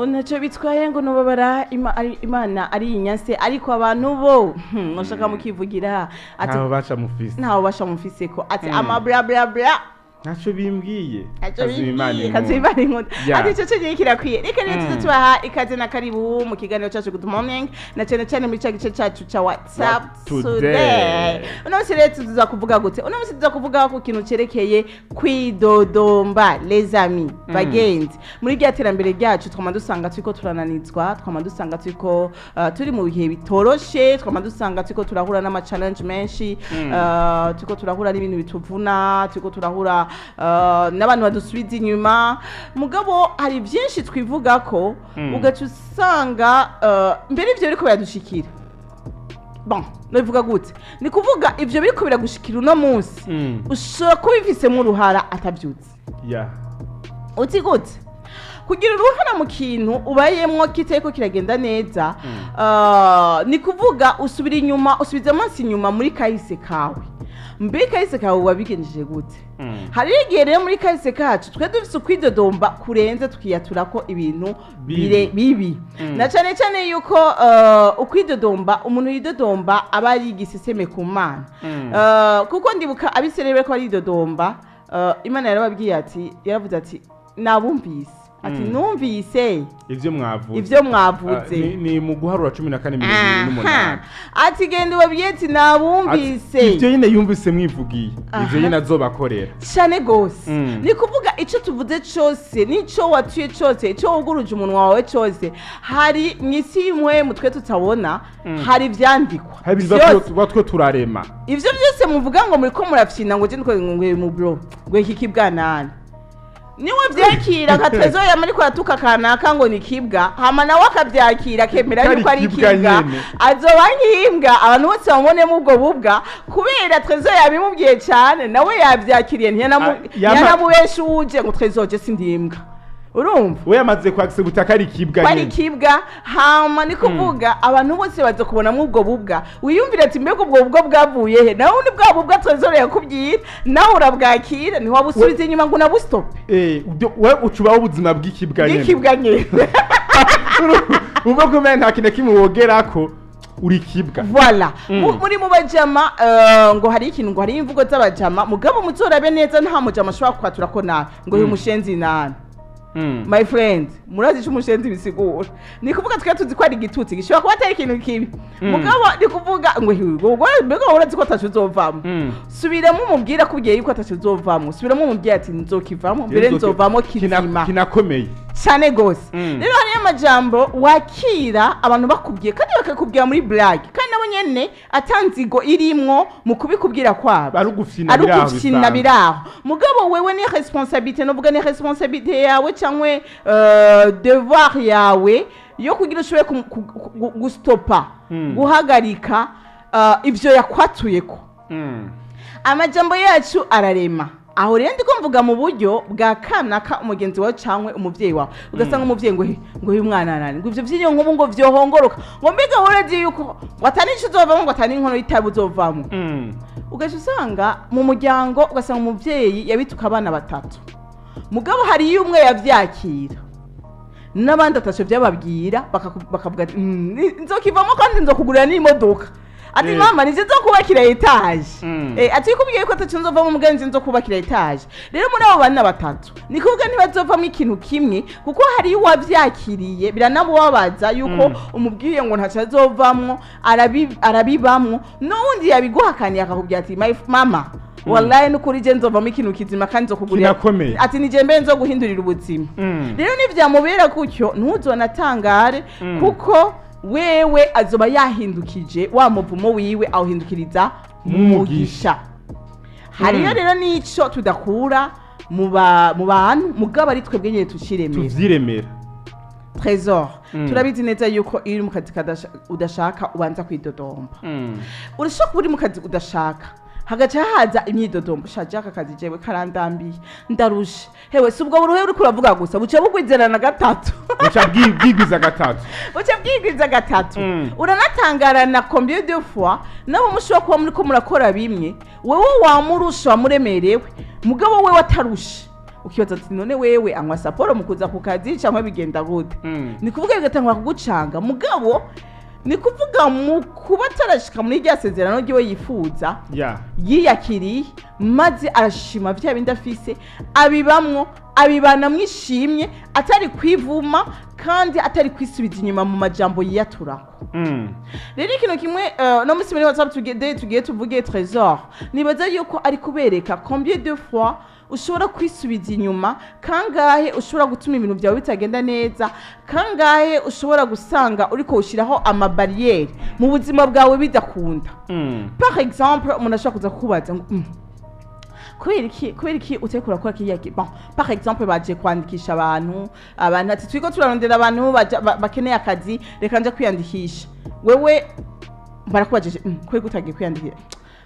Ntacyo bitwaye ngo nubabara Imana ari inyanse, ariko abantu bo mushaka mukivugira ati ntaho baca mufise. Ntawe basha mufise ko ati ama bla bla bla. Ntacyo bimbwiye. Ntacyo Kaziba Imana bimbwiye, inkunda. kaziba Imana inkunda. Ati ico kigiye kirakwiye. Reka rero tuze tubaha ikaze na karibu mu kiganiro cacu Good Morning, na cyane cyane muri ca gice cacu ca WhatsApp What today? Today. Uno munsi rero tuza kuvuga gute? Uno munsi tuza kuvuga ku kintu cerekeye kwidodomba. Les amis, bagenzi, muri rya terambere ryacu twama dusanga turiko turananizwa, twama dusanga turiko turi mu bihe bitoroshe, twama dusanga turiko turahura n'ama challenge menshi, turiko turahura n'ibintu bituvuna, turiko turahura n'abantu badusubiza inyuma. Mugabo hari byinshi twivuga ko ugaca usanga mbere ivyo biriko biradushikira. Bon, nobivuga gute? Ni kuvuga ivyo biriko biragushikira uno munsi ushobora kuba ubifisemo uruhara atavyutse. Uti gute? Kugira uruhara mu kintu ubayemwo kitariko kiragenda neza, ni kuvuga usubira inyuma, usubiza amaso inyuma muri kahise kawe. Mbere kahise kawe wabigenjeje gute? Hari igihe rero muri kahise kacu twe dufise ukwidodomba kurenze, tukiyaturako ibintu bibi. Bibi. Na cane cane yuko ukwidodomba, umuntu yidodomba aba ari igiseseme ku Mana. Kuko ndibuka Abisirayeli bariko baridodomba, Imana yarababwiye ati, yaravuze ati: "Nabumvise," ati "numvise ivyo mwavuze." Ivyo mwavuze. Ah, ni mu Guharura 14:28. Ati: "Genda ubabwiye ati nabumvise." Ati, ivyo nyine yumvise mwivugiye, ivyo nyine azobakorera. Cane gose. Ni kuvuga ico tuvuze cose, n'ico watuye cose, ico wuguruje umunwa wawe cose, hari mw'isi y'imwe mutwe tutabona, hari ivyandikwa hari ibintu vyose. tuba two turarema. Ivyo byose muvuga ngo muriko murafyina, ngo je ndiko ngo mu bro ngo iki kibwanani, niwe vyakira nka Trezor yama ariko aratuka kanaka ngo ni kibwa, hama nawe akavyakira akemera Kari yuko ari kibwa kibwa nyene. Azoba nk'imbwa, abantu bose bamubonemo ubwo bubwa kubera Trezor yabimubwiye cane, nawe yavyakiriye Ah, ntiyanamubesha uje ngo: "Trezor, je sindi imbwa." Urumva? We yamaze kwaccepta ko ari kibwa ko ari nyene. Kibwa. Hama ni kuvuga abantu bose baza kubonamo ubwo bubwa, wiyumvire ati: "Mbega ubwo bubwa bwavuye he?" Nawe ni bwa bubwa Trezor yakubwira, nawe urabwakira, ntiwabusubiza inyuma ngo unabustope. We ucubaho ubuzima bw'ikibwa nyene. Bw'ikibwa nyene. Ubwo kumenya nta kintu kimwe wogerako, uri kibwa. Voilà. Muri mu bajama, ngo hari ikintu, ngo hari imvugo z'abajama. Mugabo muzorabe neza, nta mujama ashobora kwatura ko nabi ngo uyu mushenzi nabi. My friend, murazi ico umushenzi bisigura? Ni kuvuga twe tuzi ko ari igitutsi gishobora kuba atari ikintu kibi. Mugabo ni kuvuga ngo hiwe, mbega urazi ko ataco uzovamwo. Subiramo umubwire, akubwiye yuko ataco uzovamwo, subiramo umubwire ati: "Nzokivamwo mbere, nzovamwo kizima." Kinakomeye. Cyane gose. Rero hariyo amajambo wakira abantu bakubwiye, kandi bakakubwira muri blague, kandi nabo nyene atanzigo irimwo mu kubikubwira kwabo. Ari ugufyina. Ari biraho ugufyina. Bisanzwe. Biraho. Mugabo wewe ni responsabilité, novuga ni responsabilité yawe cyangwa devoir yawe yo kugira ushobore gustopa, guhagarika ivyo yakwatuyeko. Amajambo yacu ararema. Aho rero ndiko mvuga mu buryo bwa kanaka, umugenzi wawe cyangwa umuvyeyi wawe. Ugasanga umuvyeyi ngo: "He, ngo uyu mwana nani, ngo ivyo vyinyo nkubu ngo vyohongoroka, ngo mbega urazi yuko ngo atani ico uzovamwo, ngo atani inkono y'itabi uzovamwo." Ugaca usanga mu muryango, ugasanga umuvyeyi yabituka abana batatu, mugabo hariyo umwe yavyakira n'abandi ataco vyababwira, bakavuga ati: "Nzokivamo kandi nzokugurira n'imodoka." Ati: "Mama, nije nzokubakira étage." Ati: "Kubwiye ko ataco nzovamo, mugenzi, nzokubakira étage." Rero muri abo bana batatu, ni kuvuga ntibazovamo ikintu kimwe, kuko hari uwavyakiriye biranamubabaza yuko umubwiye ngo ntaco azovamwo, arabibamwo, n'uwundi yabiguhakaniye akakubwira ati: "My mama, wallahi nukuri je nzovamo ikintu kizima kandi nzokugurira." Kinakomeye. Ati: "Nije mbe nzoguhindurira ubuzima." Rero nivyamubera gutyo, ntuzonatangare, kuko wewe azoba yahindukije wa muvumo wiwe, awuhindukiriza mu mugisha. Hariyo rero n'ico tudakura mu bantu, mugabo ari twebwe nyene tuciremera. Tuvyiremera. Trésor, turabizi neza yuko iyo uri mu kazi udashaka, ubanza kwidodomba. Urashobora kuba uri mu kazi udashaka, hagaca haza imyidodombo: "Shaje, aka kazi jewe karandambiye, ndarushe." Hewe, si ubwo buruhe uriko uravuga gusa, buca bugwizana na gatatu. Buca bwigwiza gatatu. Buca bwigwiza gatatu. Uranatangarana combien de fois nabo mushobora kuba muriko murakora bimwe, wewe wamurusha, wamuremerewe, mugabo we watarushe. Ukibaza ati: "None wewe anywa saporo mu kuza ku kazi cyangwa bigenda gute?" Ni kuvuga bigatangura kugucanga, mugabo ni kuvuga mu kuba atarashika muri rya sezerano ryiwe yifuza, yiyakiriye maze arashima vya bindi afise, abibamwo, abibanamwo ishimye, atari kwivuma kandi atari kwisubiza inyuma mu majambo yiyaturako. Rero ikintu kimwe, no munsi muri WhatsApp tugiye tuvuge Trésor, nibaza yuko ari kubereka combien de fois ushobora kwisubiza inyuma, kangahe ushobora gutuma ibintu byawe bitagenda neza, kangahe ushobora gusanga uriko ushyiraho amabariyeri mu buzima bwawe bidakunda. Par exemple, umuntu ashobora kuza kukubaza ngo: Kubera iki utariko urakora kiriya?" Bon, par exemple, baje kwandikisha abantu ati: "Turiko turarondera abantu bakeneye akazi, reka nje kwiyandikisha." Wewe barakubajije: "Kubera ko utagiye kwiyandikisha?"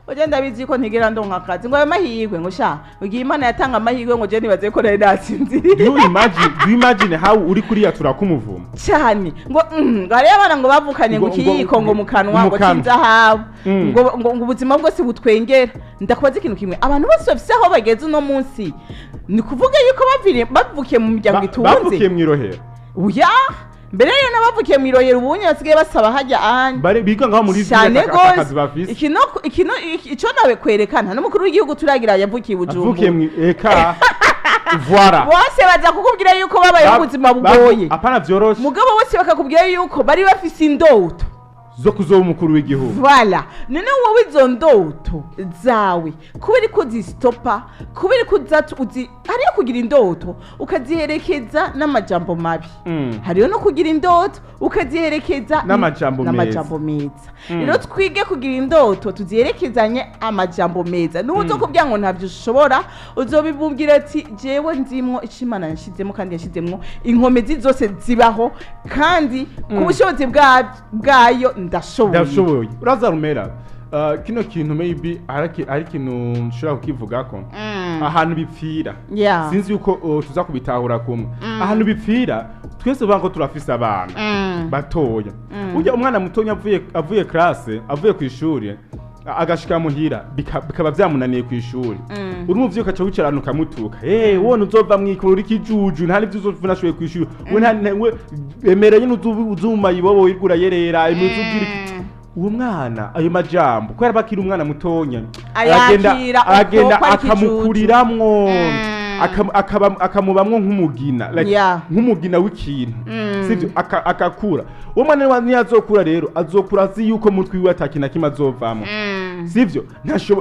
"Oje ndabizi ko ntigera ndonka akazi." Ngo: "Ayo mahirwe," ngo: "Sha, ugiye Imana yatanga amahirwe," ngo: "Je nibaze ko nari natsinziriye." Do you imagine how uri kuriya turakumuvuma? Cyane. Ngo ngo hariyo abana ngo bavukanye ngo ikiyiko ngo mu kanwa mu ngo kanwa. Cy'inzahabu. Ngo ubuzima bwose butwengera. Ndakubaza ikintu kimwe: abantu bose bafise aho bageze uno munsi, ni kuvuga yuko bavukiye mu miryango itunze? Bavukiye mu Irohero? Oya, mbere rero n'abavukiye mu Irohero ubunye basigaye basaba hajya anye. Bari biga ngaho muri Cyane ville akazi gose. bafise. Ikino ico nawe kwerekana n'umukuru w'igihugu turagira yavukiye i Avukiye Bujumbura. mu eka, voilà. Bose baza kukubwira yuko babayeho ubuzima bugoye. Apana vyoroshe. Mugabo bose bakakubwira yuko bari bafise indoto zo kuzoba umukuru w'igihugu. Voilà. None wowe izo ndoto zawe kubera ko zisitopa, kubera ko uzi hariyo kugira indoto ukaziherekeza n'amajambo mabi, hariyo no kugira indoto ukaziherekeza n'amajambo meza. N'amajambo meza. Rero twige kugira indoto tuziherekezanye amajambo meza. N'ubu kubwira ngo ntabyo ushobora, uzobibubwira ati: "Jewe ndimwo ico Imana yashizemo, kandi yashizemwo inkomezi zose zibaho, kandi ku bushobozi bwayo ndashoboye." Ndashoboye. Uraza rumera, kino kintu maybe hari ikintu nshobora kukivugako, ahantu bipfira. Sinzi yuko tuza kubitahura kumwe. Ahantu bipfira, twese tuvuga ko turafise abana batoya. Burya umwana mutonya avuye classe, avuye ku ishuri, agashika muhira, bikaba vyamunaniye ku ishuri, uri umuvyeyi ukaca wicarana ukamutuka: "Hey, wone uzova mwikuru uri kijuju, nta nivyo uzova unashoboye ku ishuri, we nta we emera nyene uzuma ibobo wirwa urayerera, emera uzugira iki." Uwo mwana ayo majambo kubera bakiri umwana mutonya, Ayakira aragenda uko aragenda ko ari ikijuju. Akamukuriramwo, akamubamwo nk'umugina, like, nk'umugina w'ikintu, sivyo? Akakura uwo mwana niyazokura rero azokura azi yuko mutwe wiwe ata kintu na kimwe azovamwo, sivyo?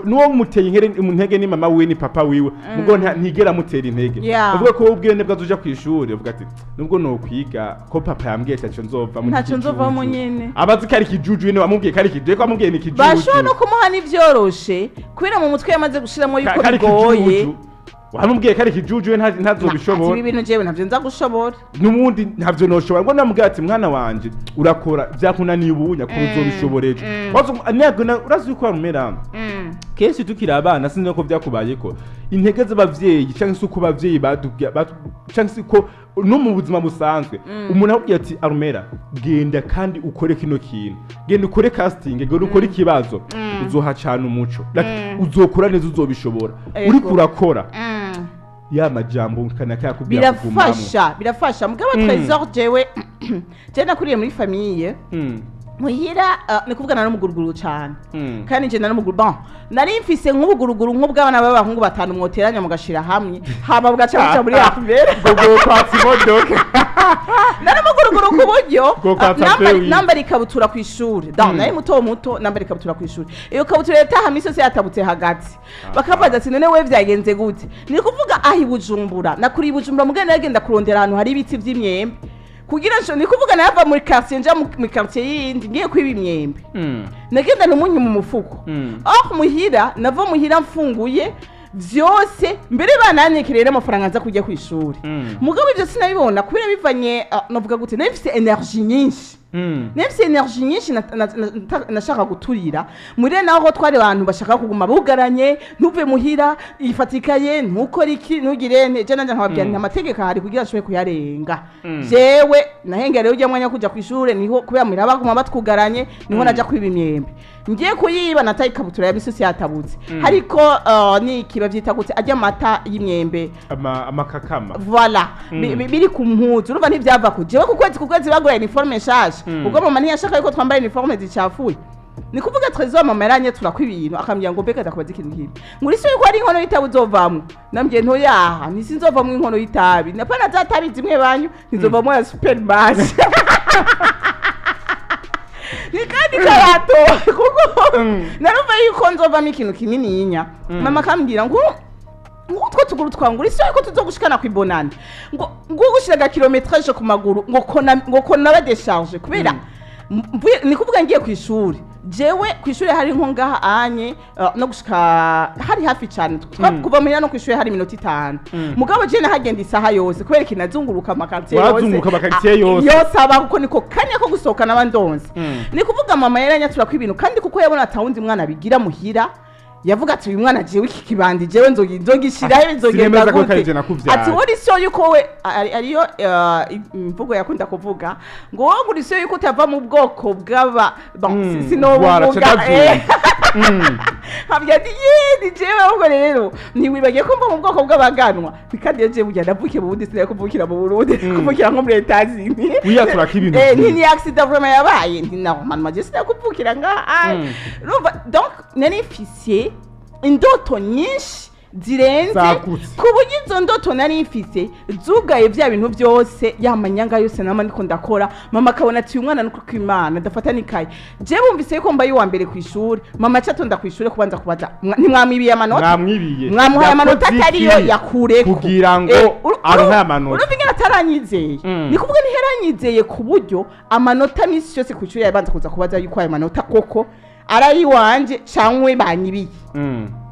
Nuwo muteye mu ntege ni mama wiwe, ni papa wiwe, mugo ntigera amutera intege. Uvuga ko wowe ubwiwe nibwo azoja kw'ishuri, uvuga ati: "Nubwo nokwiga ko papa yambwiye ati nzovamo Ntaco nzovamo nyene." Abazi ko ari ikijuju nyene, wamubwiye ko ari ikijuju, ko wamubwiye ni ikijuju. Bashobora no kumuha n'ivyoroshe kubera mu mutwe yamaze gushiramo yuko Kari bigoye. ikijuju, wamubwiye ko ari ikijuju, we Ati: ntazobishobora. "Ibi bintu jewe ntavyo nza gushobora." N'ubundi ntabyo noshobora. Ngo namubwira ati: "Mwana wanje, urakora byakunaniye ubunya ko uzobishobora ejo." Urazi yuko warumera kenshi tukiri abana, sinzi ko byakubayeko, intege z'abavyeyi canke se uko abavyeyi batubwira canke se ko no mu buzima busanzwe umuntu akubwira ati: "Arumera, genda kandi ukore kino kintu, genda ukore casting, genda ukore ikibazo, uzohacana umuco." Like, uzokora neza, uzobishobora. Uriko urakora ya majambo kanaka yakubwira kugumamwo. Birafasha, birafasha. Mugabo Trésor, jewe je nakuriye muri famille muhira, ni kuvugana n'umuguruguru cyane. Kandi nje nari umuguru, bon, nari mfise nk'ubuguruguru nk'ubw'abana b'abahungu batanu mwoteranya mugashira hamwe, hama bugaca buca muri affaire. Ngo kwatsa imodoka. Nari umuguruguru ku buryo Bwo kwatsa pewi. Nambara ikabutura ku ishuri da, nari muto muto, nambara ikabutura ku ishuri, iyo kabutura yataha misi yose yatabutse hagati, bakabaza ati: "None we vyagenze gute?" Ni kuvuga aho i Bujumbura, nakuriye i Bujumbura, mugabo naragenda kurondera ahantu hari ibiti vy'imyembe kugira ngo, ni kuvuga nava muri quartier nja muri quartier yindi ngiye kwiba imyembe. Nagenda n'umunyu mu mufuko. Aho muhira nava muhira mfunguye vyose, mbere bananyekereye n'amafaranga nza kujya ku ishuri. Mugabo ivyo sinabibona kubera bivanye, navuga gute, nari mfise énergie nyinshi. Nefise énergie nyinshi nashaka guturira muri naho twari abantu bashaka kuguma bugaranye, ntuve muhira, ifatikaye, ntukore iki, ntugire nte. Je nanje nkababwira nti amategeko ahari kugira ashobore kuyarenga. Jewe nahengera rero ujya mwanya wo kuja kw'ishure, niho kubera muhira baguma batwugaranye, niho naja kwiba imyembe. Ngiye kuyiba, nataye ikabutura ya misisi yatabutse, hariko niki bavyita gute, arya amata y'imyembe? Amakakama. Voilà. Biri ku mpuzu. Urumva ntivyava ku jewe. Ku kwezi bagura uniforme nshasha. Ubwo mama ntiyashaka yuko twambara uniforme zicafuye. Ni kuvuga Trésor, mama yaranyetura ko ibintu, akambwira ngo mbega ndakubaza ikintu kimwe, ngo uri yuko ari inkono y'itabi uzovamwo? Nambwiye ntoyaha, ntisinzovamwo inkono y'itabi, napana za tabi zimwe banyu, ntizovamwo ya supermarché, ni kandi karato, kuko narumva yuko nzovamo ikintu kinininya. Mama akambwira ngo ngutwo tuguru twangura isi yuko tuzogushikana kwibonana, ngo gushiraga kilométrage ku maguru, ngo kona, ngo kona ba décharge kubera ni kuvuga ngiye ku ishuri. Jewe ku ishuri hari nko ngaha anye, no gushika hari hafi cyane. Kuva muhira no ku ishuri hari iminota 5. Mugabo je nahagenda isaha yose kubera ikintu nazunguruka ama quartier yose. Wazunguruka ama quartier Ah, yose. yose aba, kuko niko kanya ko gusohoka n'abandonze. Ni kuvuga mama yaranyatura ko ibintu, kandi kuko yabona atawundi mwana bigira muhira, yavuga ati uyu mwana jewe iki kibandi jewe nzogishiraho, nzogenda Sinemeza ko gute. kari je nakuvyara. Ati wowe isi yuko we ariyo imvugo yakunda kuvuga ngo wowe ngo isi yuko utava mu bwoko bw'aba bon, Voilà, sinobuvuga. Ndavyumva. Nkabwira ati ye ni jewe ahubwo rero ntiwibagiye ko mva mu bwoko bw'abaganwa. Kandi iyo jewe burya navukiye mu Burundi, sinari kuvukira mu Burundi, kuvukira nko muri Etats-Unis. Wiyaturako ibintu vyinshi. Ni accident vraiment yabaye, nti normalement je sinari kuvukira ngaha. Urumva donc nari mfise indoto nyinshi zirenze Zagutse. ku buryo izo ndoto nari mfise zugaye bya bintu byose, ya manyanga yose nama ndiko ndakora. Mama akabona ati uyu mwana nuko kw'Imana ndafata n'ikaye. Je bumvise yuko mbaye uwa mbere ku ishuri, mama aca atonda ku ishuri kubanza kubaza: "Ntimwamwibiye amanota?" Mwamwibiye. Mwamuhaye amanota Yakoze atariyo iki yakureko kugira ngo aronke amanota? Urumva ingene ataranyizeye? Ni kuvuga ntiheranyizeye ku buryo amanota misi yose ku ishuri yabanza kuza kubaza yuko ayo manota koko ari ayiwanje canke banyibiye.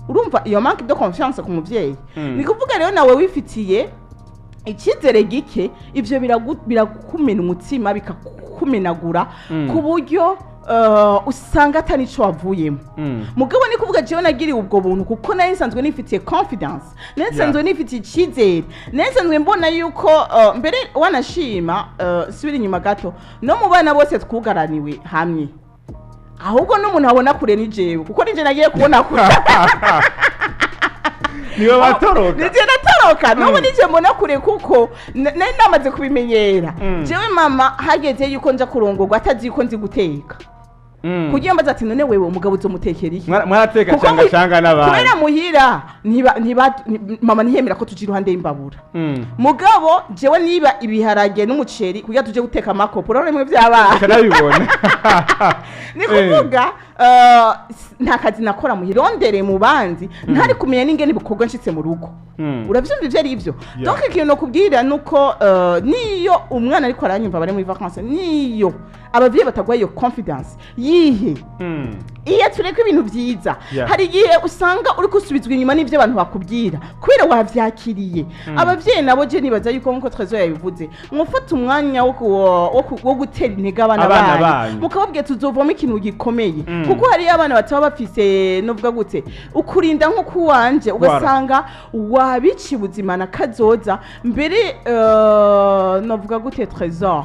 Urumva iyo manque de confiance ku muvyeyi? Ni kuvuga rero nawe wifitiye icyizere gike, ivyo birakumena umutima, bikakumenagura ku buryo usanga atari ico wavuyemo. Mugabo ni kuvuga jewe nagiriwe ubwo buntu kuko nari nsanzwe nifitiye confiance, nari nsanzwe nifitiye icyizere, nari nsanzwe mbona yuko mbere wanashima, subira inyuma gato, no mu bana bose twugaraniwe hamwe, ahubwo n'umuntu abona kure ni jewe, kuko nije nagiye kubona kure. Niwe watoroka. Nije natoroka. N'ubu nije mbona kure kuko nari namaze kubimenyera. Jewe mama hageze yuko nja kurongorwa atazi yuko nzi guteka, kugira mbaza ati none wewe umugabo uzomutekera iki? Mwarateka Kuko canga canga n'abandi. Kubera muhira ntiba mama ntiyemera ko tuja iruhande y'imbabura. Mugabo jewe niba ibiharage n'umuceri kugira tuje guteka amakopo, urabona bimwe vy'abana. Kanabibona. Ni kuvuga nta kazi nakora muhirondere mu bandi, ntari kumenya n'ingene bikorwa nshitse mu rugo. Uravyumva ivyo ari ivyo? Donc ikintu nokubwira nuko niyo umwana ariko aranyumva, bari muri vacances, niyo abavyeyi bataguha iyo confiance yihe, iyo tureka ibintu vyiza. Hari igihe usanga uri gusubizwa inyuma n'ivyo abantu bakubwira kubera wavyakiriye. Abavyeyi nabo je nibaza yuko nkuko Trésor yabivuze, mwufata umwanya wo gutera intege abana Abana banyu, banyu. mukababwira tuzovamo ikintu gikomeye, kuko hariyo abana bataba bafise novuga gute ukurinda nko kuwanje, ugasanga wabica ubuzima na kazoza mbere, novuga gute Trésor,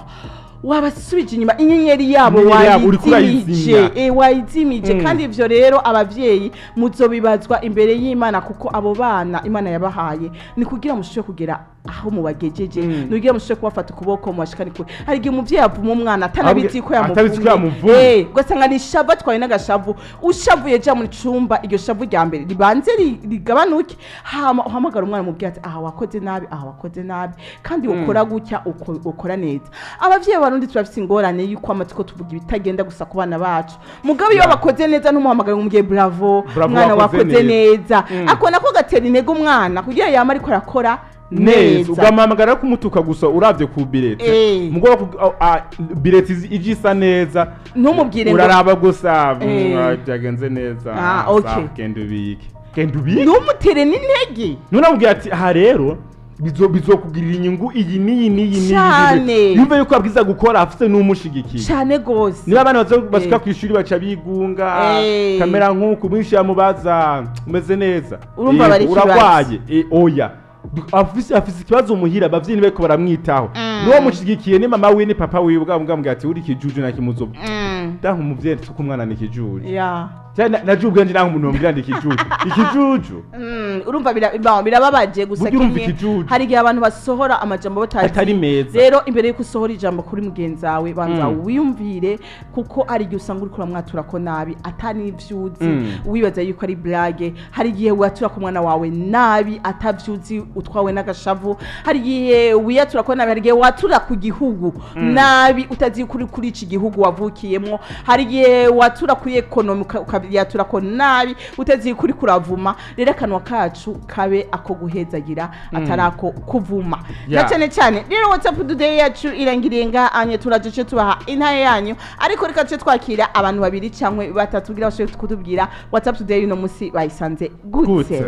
wabasubije inyuma inyenyeri yabo. Inyenyeri yabo, uriko wayizimije. urayizimya. Wayizimije. Kandi ivyo rero abavyeyi muzobibazwa imbere y'Imana, kuko abo bana Imana yabahaye ni kugira mushobore kugera aho mubagejeje, ni kugira mushobore kubafata ukuboko mubashikane kure. Hari igihe umuvyeyi avuma umwana atanabizi ko Atabizi ko yamuvumye. yamuvumye. Ugasanga ni ishavu, atwaye n'agashavu. Ushavuye, ja mu cumba, iryo shavu rya mbere ribanze rigabanuke, hama uhamagara umwana umubwira ati aha wakoze nabi, aha wakoze nabi, kandi ukora gutya, ukora neza. Abavyeyi b'Abarundi turafise ingorane yuko amatiko tuvuga ibitagenda gusa ku bana bacu. Mugabo iyo bakoze neza ntumuhamagare ngo umubwiye bravo, Bravo, mwana wakoze wakoze neza. neza. Ako nako gatera intege umwana kugira yama ariko arakora neza. Neza. Ugahamagara kumutuka gusa uravye ku bulletin. Mugabo bulletin ije isa neza, ntumubwire ngo uraraba gusa, byagenze neza. Ah, okay. Sawa, genda ubike, genda ubike. Ntumutere n'intege. Nunamubwira ati aha rero Bizokugirira inyungu iyi n'iyi n'iyi n'iyi. Cane. Yumve yuko abwiza gukora afise n'umushigikiye. Cane gose. Niba abana bashika ku ishuri baca bigunga, kamera nk'uku mwinshi yamubaza: "Umeze neza?" Urumva bari ikibazo. "Uragwaye?" "Oya." Afise ikibazo muhira, abavyeyi ntibeko baramwitaho. N'uwo mushigikiye ni mama wiwe, ni papa wiwe, bwa ati: "Uri ikijuju." Na kimuzo danka umuvyeyi tuko umwana ni ikijuju. Cyane naje ubwenge naho umuntu bambwira ndi ikijuju, ikijuju. Urumva birababaje gusa. Burya urumva kimwe, ikijuju. Hari igihe abantu basohora amajambo batazi Atari meza. Rero imbere yuko usohora ijambo kuri mugenzi wawe, banza wiyumvire, kuko hari igihe usanga uriko uramwatura ko nabi atari n'ivyuzi, wibaza yuko ari blague. Hari igihe watura ku mwana wawe nabi atavyuzi, utwawe n'agashavu. Hari igihe wiyatura ko nabi, hari igihe watura ku gihugu nabi utazi yuko uri kuri iki gihugu wavukiyemwo. Hari igihe watura kuri économie ukayatura ko nabi utazi yuko uri kuravuma. Rero akanwa kacu kabe ako guhezagira, atari ako kuvuma. Na cyane cyane rero WhatsApp Today yacu irangiriye nga anye. Turaje ce tubaha intaye yanyu, ariko reka tuce twakira abantu babiri cyangwa batatu kugira bashobore kutubwira WhatsApp Today uno musi bayisanze gute. Gute.